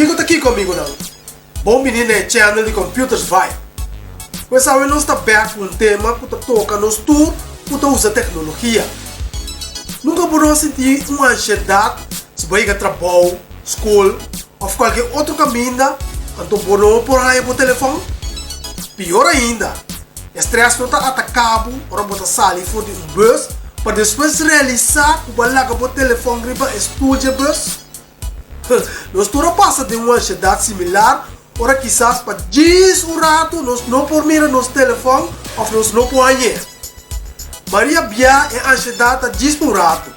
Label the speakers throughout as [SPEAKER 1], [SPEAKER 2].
[SPEAKER 1] Kiko ta kiko amigonan? Bon bini na e channel di Computers Vibe. Pues awe nos ta bek ku un tema ku ta toka nos tur ku ta usa teknologia. Nunka bo no a sinti un ansiedat si bo a yega trabou, skol òf kualke otro kaminda anto bo no por haña bo telefòn? Pior ainda, e strès no ta ataká bo ora bo ta sali for di un bus pa despues realisá ku bo a laga bo telefòn riba e stul dje bus? Nos tur a pasa den un ansiedat similar ora kisas pa djis un ratu nos no por mira nos telefòn òf nos no por hañ'é. Maria bia e ansiedat ta djis pa un ratu,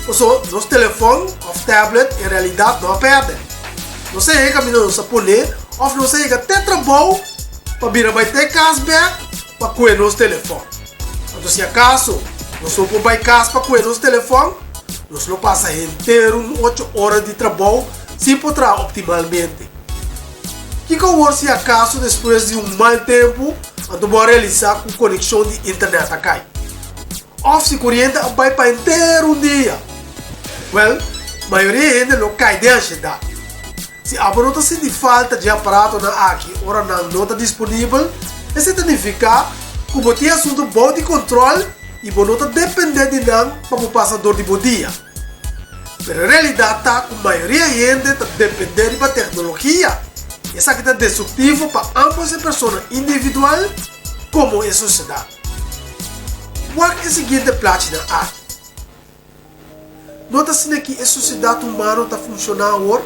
[SPEAKER 1] pasobra nos telefòn òf tablet en realidat no a pèrdè. Nos a yega kaminda nos a pon'é òf nos a yega te trabou pa bira bai te kas bèk pa kue nos telefòn. Anto si akaso nos no por bai kas pa kue nos telefòn, nos lo pasa henter un ocho ora di trabou sin por traha optimalmente. Kiko awor si akaso despues di un mal tempu anto bo a realisá ku konekshon di internet a kai? Òf si koriente a bai pa henter un dia? Wèl, mayoria hende lo kai den ansiedat. Si abo no ta sinti falta dje aparatonan aki ora nan no ta disponibel, esei ta nifiká ku bo tin e asuntu bou di kontròl i bo no ta dependé di nan pa bo pasa dor di bo dia. Pero e realidat ta ku mayoria hende ta dependé riba teknologia i esaki ta destruktivo pa ámbos e persona individual komo e sosiedat. Wak e siguiente plachinan aki. No ta asina ki e sosiedat humano ta funshoná awor?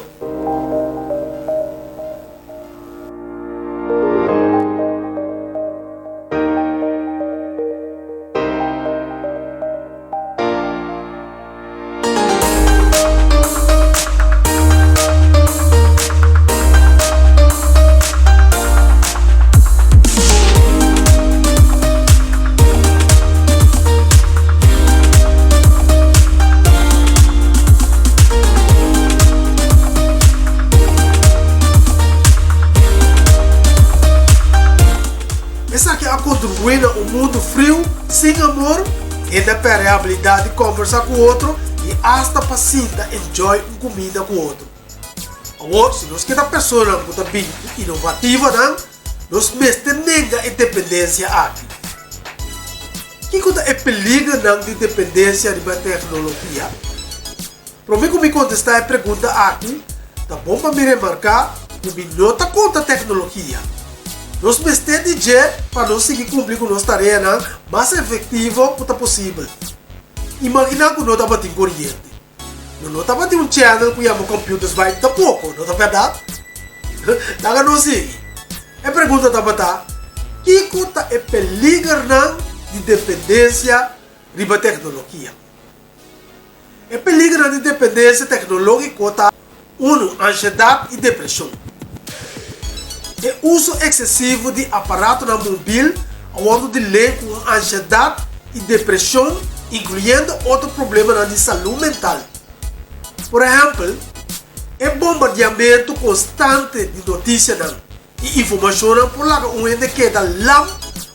[SPEAKER 1] Esaki a kontribuí na un mundu friu, sin amor, hende a pèrdè e abilidat di kòmbersá ku otro i asta pa sinta enjoy un kuminda ku otro. Awor, si nos keda personanan ku ta bin ku inovativonan, nos mester nenga e dependensia aki. Kiko ta e peligernan di dependensia riba teknologia? Promé ku mi kontestá e pregunta aki, ta bon pa mi remarká ku mi no ta kontra teknologia. Nos mester di dje pa nos sigui kumpli ku nos tareanan mas efektivo ku ta posibel. Imaginá ku no tabatin koriente. Lo no tabatin un channel ku yama Computers Vibe tampoko, no ta bèrdat? Laga nos sigui. E pregunta tabata, Kiko ta e peligernan di dependensia riba teknologia? E peligernan di dependensia teknológiko ta, Unu, ansiedat i depreshon. E uso eksesivo di aparatonan mobil a wòrdu di lei ku un ansiedat i depreshon, inkluyendo otro problemanan di salú mental. Por ehèmpel, e bombardiamentu konstante di notisianan i informashonnan por laga un hende keda lam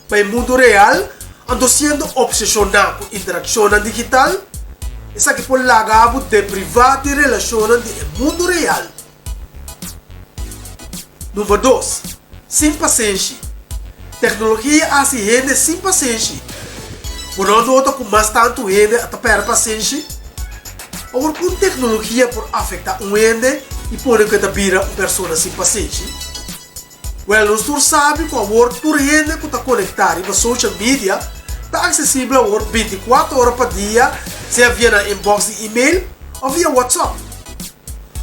[SPEAKER 1] pa e mundu real, anto siendo opseshoná ku interakshonnan digital, esaki por laga bo deprivá di relashonnan di e mundu real. Number dos, sin pasenshi. Teknologia a hasi hende sin pasenshi. Bo no a nota ku mas tantu hende a ta pèrdè pasenshi? Awor kon teknologia por afektá un hende i pone ku e ta bira un persona sin pasenshi? Wèl, nos tur sabi ku awor tur hende ku ta konektá riba social media ta aksesibel awor bintikuater ora pa dia, sea via nan inbox di email òf via WhatsApp.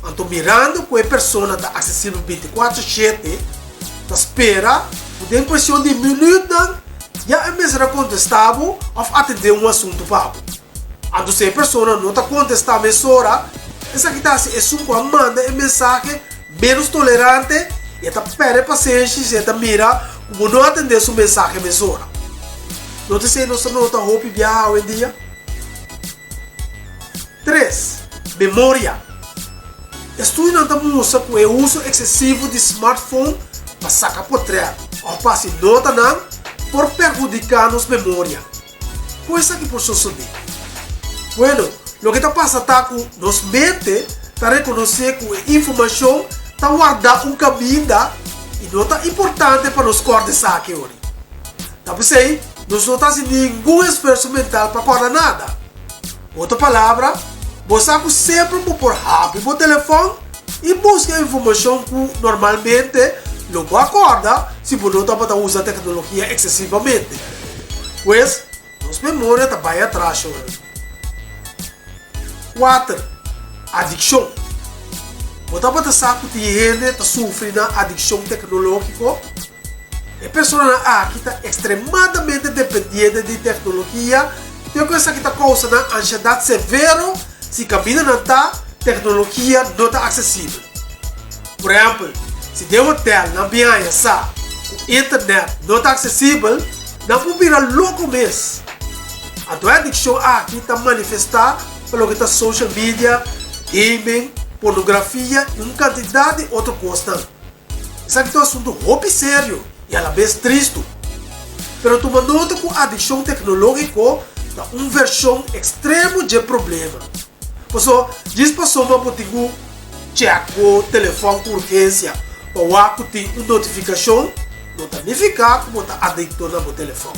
[SPEAKER 1] Anto mirando ku e persona ta aksesibel bintikuater shete, ta spera ku den kuestion di minütnan ya e mester a kontestá bo òf atendé un asuntu pa bo. Anto si e persona no ta kontestá mesora, esaki ta hasi esun ku a manda e mensahe ménos tolerante i e ta pèrdè pasenshi si e ta mira ku bo no atendé su mensahe mesora. No ta esei nos ta nota hopi biaha awendia? Tres, memoria. Estudionan ta mustra ku e uso eksesivo di smartphone pa saka potrèt òf pa hasi notanan por perhudiká nos memoria. Kon esaki por sosodé? Bueno, loke ta pasa ta ku nos mente ta rekonosé ku e informashon. ta wardá un kaminda i no ta importante pa nos kòrda esaki ori. Ta p'esei nos no ta hasi ningun esfuerso mental pa kòrda nada. Ku otro palabra, bo sa ku semper bo por habri bo telefòn i buska informashon ku normalmente lo bo a kòrda si bo no tabata usa teknologia eksesivamente. Pues, nos memoria ta bai atras ora. Kuater, adikshon. Bo tabata sa ku tin hende ta sufri na adikshon teknológiko? E personanan aki ta ekstremadamente dependiente di teknologia te ku esaki ta kousa nan ansiedat severo si kaminda nan ta, teknologia no ta aksesibel. Por ehèmpel, si den hotèl nan bin haña sa ku internet no ta aksesibel, nan por bira loko mes. Anto e adikshon aki ta manifestá pa loke ta social media, gaming, pornografia i un kantidat di otro kosnan. Esaki ta un asuntu hopi serio i alabes tristu. Pero tuma nota ku adikshon teknológiko ta un vershon ekstremo dje problema. Paso, djis pasobra bo tin ku chèk bo telefòn ku urgensia pa wak ku tin un notifikashon, no ta nifiká ku bo ta adikto na bo telefòn.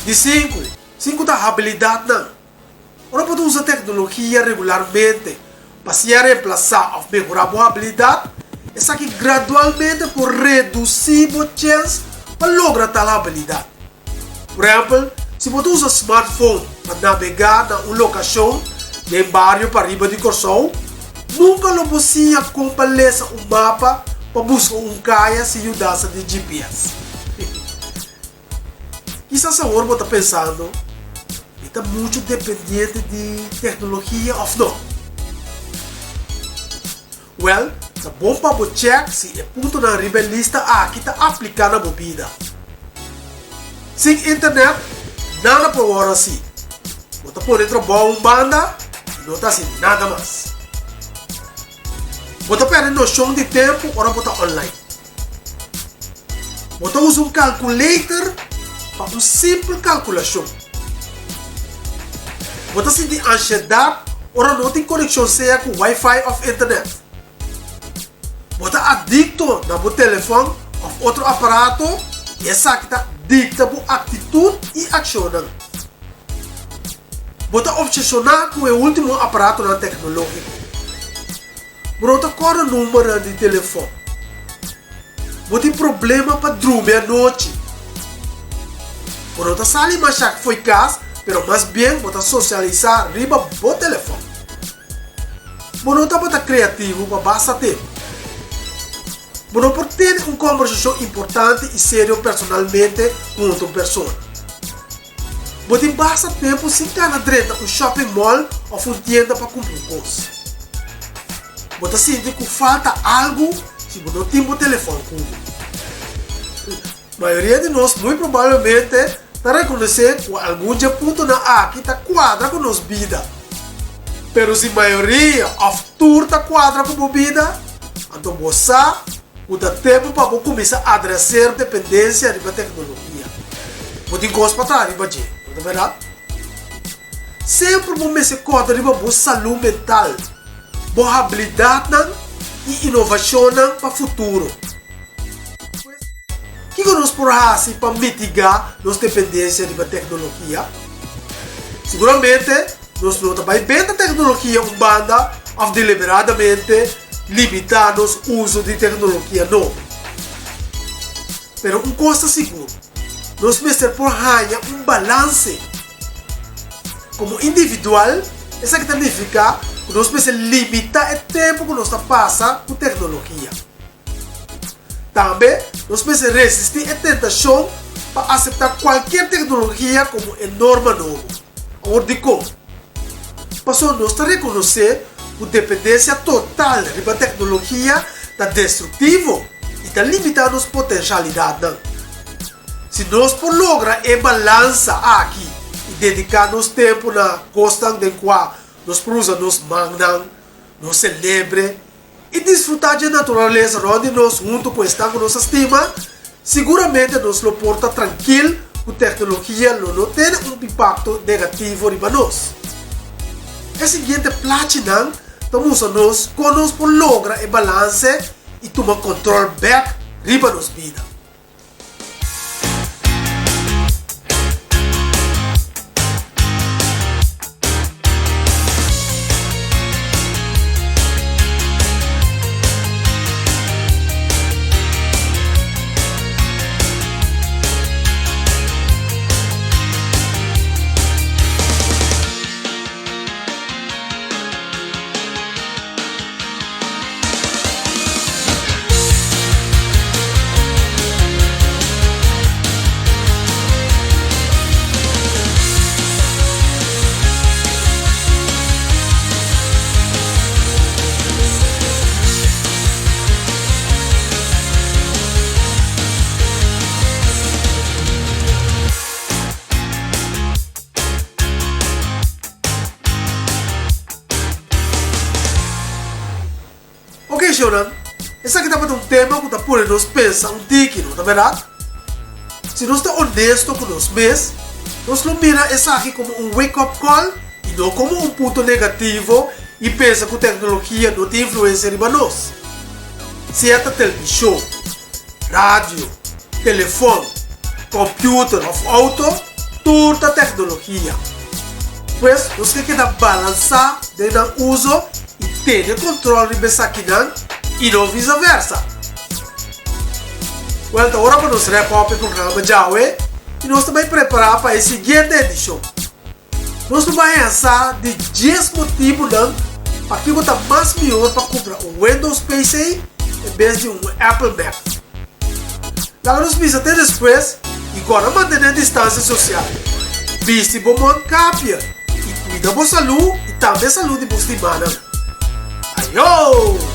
[SPEAKER 1] Di sinku, sinku ta habilidatnan. Ora bo ta usa teknologia regularmente pa siña remplasá òf mehorá bo habilidat, esaki gradualmente por redusí bo chèns pa logra tal habilidat. Por ehèmpel, si bo ta usa smartphone pa nabegá na un lokashon den bario pariba di Kòrsou, nunka lo bo siña kon pa lesa un mapa pa buska un kaya sin yudansa di GPS. Kisas awor bo ta pensando, Mi ta muchu dependiente di teknologia òf no? Wèl, ta bon pa bo chèk si e puntonan riba e lista aki ta apliká na bo bida. Sin internet, nada por wòrdu hasí. Bo ta pone trabou un banda i no ta hasi nada mas. Bo ta pèrdè noshon di tempu ora bo ta online. Bo ta usa un calculator pa un simpel calculacion. Bo ta sinti ansiedad ora no tin conexion sea cu wifi of internet. Bo ta adicto na bo telefon of otro aparato y esaki ta dicta bo actitud y accionnan. Bo ta obsesiona cu e ultimo aparatonan tecnologico. Bo no ta kòrda numbernan di telefòn. Bo tin problema pa drumi anochi. Bo no ta sali mashak fo'i kas, pero mas bien bo ta sosialisá riba bo telefòn. Bo no tabata kreativo pa basta tempu. Bo no por tene un kòmbersashon importante i serio personalmente ku otro persona. Bo tin basta tempu sin gana drenta un shopping mall òf un tienda pa kumpra un kos. Bo ta sinti ku falta algu si bo no tin bo telefòn ku bo. Mayoria di nos muy probablemente ta rekonosé ku algun dje puntonan aki ta kuadra ku nos bida. Pero si mayoria òf tur ta kuadra ku bo bida, anto bo sa Ku ta tempu pa bo kuminsá adreser dependensia riba teknologia. Bo tin kos pa traha riba dje, no ta bèrdat? Semper bo mester kòrda riba bo salú mental, bo habilidatnan i inovashonnan pa futuro. Pues, kiko nos por hasi pa mitigá nos dependensia riba teknologia? Siguramente, Nos no ta bai benta teknologia un banda òf deliberadamente limitá nos uso di teknologia nobo. Pero un kos ta sigur, nos mester por haña un balanse. Komo individual, esaki ta nifiká ku nos mester limitá e tempu ku nos ta pasa ku teknologia. Tambe nos mester resistí e tentashon pa aseptá kualkier teknologia komo e norma nobo. Awor dikon? Pasobra nos ta rekonosé ku dependensia total riba teknologia ta destruktivo i ta limitá nos potenshalidatnan. Si nos por logra e balansa aki i dediká nos tempu na kosnan den kua nos por usa nos mannan, nos selebre i disfrutá dje naturalesa rònt di nos huntu ku esnan ku nos a stima, siguramente nos lo por ta trankil ku teknologia lo no tene un impakto negativo riba nos. E siguiente plachinan ta mustra nos kon nos por logra e balanse i tuma kontrol bèk riba nos bida. Oke shownan, esaki tabata un tema ku ta pone nos pensa un tiki, no ta bèrdat? Si nos ta onesto ku nos mes, nos lo mira esaki komo un wake up call i no komo un punto negativo i pensa ku teknologia no tin influensia riba nos. Sea ta televishon, radio, telefòn, kòmpiuter òf outo, tur ta teknologia. Pues nos ke keda balansá den nan uso i tene kontròl riba esakinan i no viseversa. Wèl, ta ora pa nos rèp òp e programa djawe i nos ta bai prepará pa e siguiente edishon. Nos lo bai haña di djes motibunan pakiko ta mas mihor pa kumpra un Windows PC en bes di un Apple Mac. Laga nos bisa te despues i gòrda mantené distansia sosial. Bisti bo mondkapje i kuida bo salú i tambe salú di bo stimanan. Ayó!